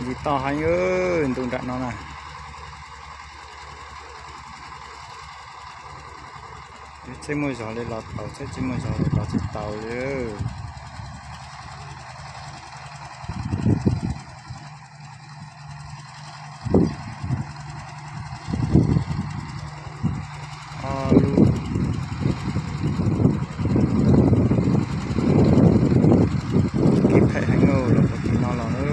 Tsis toj heev, ntu nram no na. Txawj muaj zog li los tau, txawj tsis muaj zog li los tsis tau li. Ob lub kev phem heev los puag tim no los na. Puag tim no los no.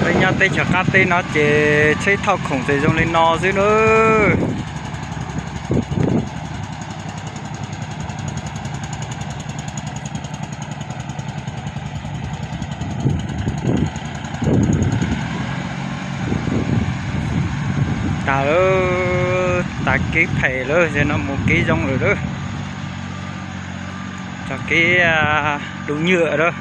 Peb nyob teb chaws qab teb no ces tsheb thauj khoom ces zoo li no xwb na. Tas, tas kev phem lawm, ces no mus kev zoo lawm lawm. Tso kev du nyuam lawm.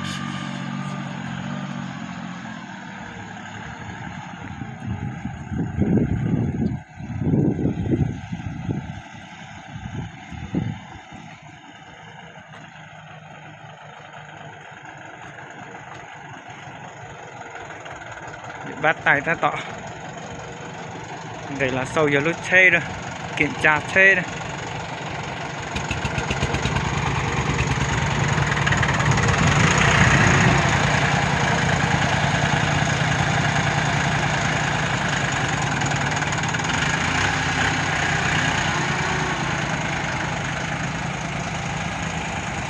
Pab tais tab tom nqes los xauj yog lub tsheb na, keem tsa tsheb na.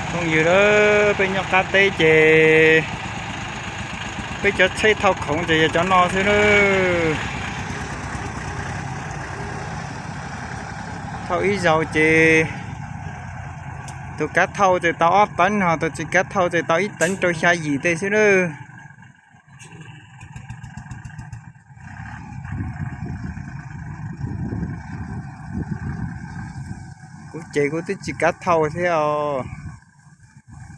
Phooj ywg, peb nyob qab teb ces peb cov tsheb thauj khoom ces yog cov no xwb na. Thauj ib zaug ces tus kav thauj ces tau ob teev, ho tus tsis kav thauj ces tau ib teev rau xya yim tej xwb na. Kuv ces kuv twb tsis kav thauj thiab os.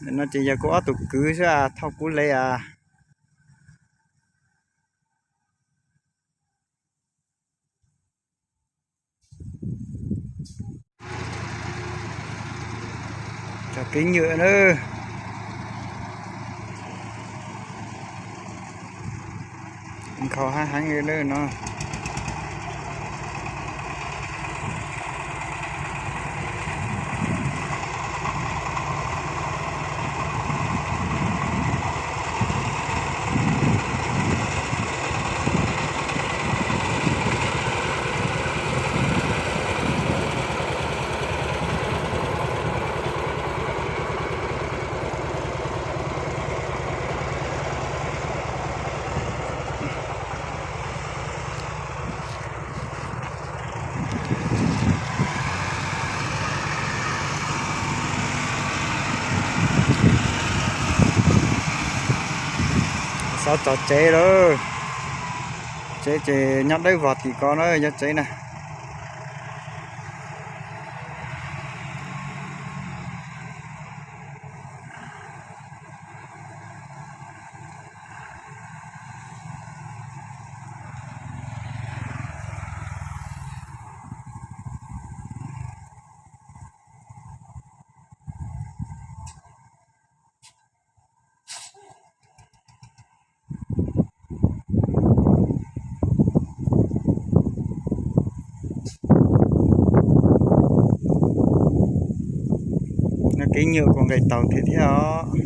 Nim no ces yog kuv ob tug kwv xwb as, thauj kuv le as. Cov kev nyuam na. Nkhaus heev heev li no. Xov txog tsev lawm. Tsev ces nyob dawb vog tim ko na, yog tsev na. No kev nyuam kuj nqis taus thiab thiab os.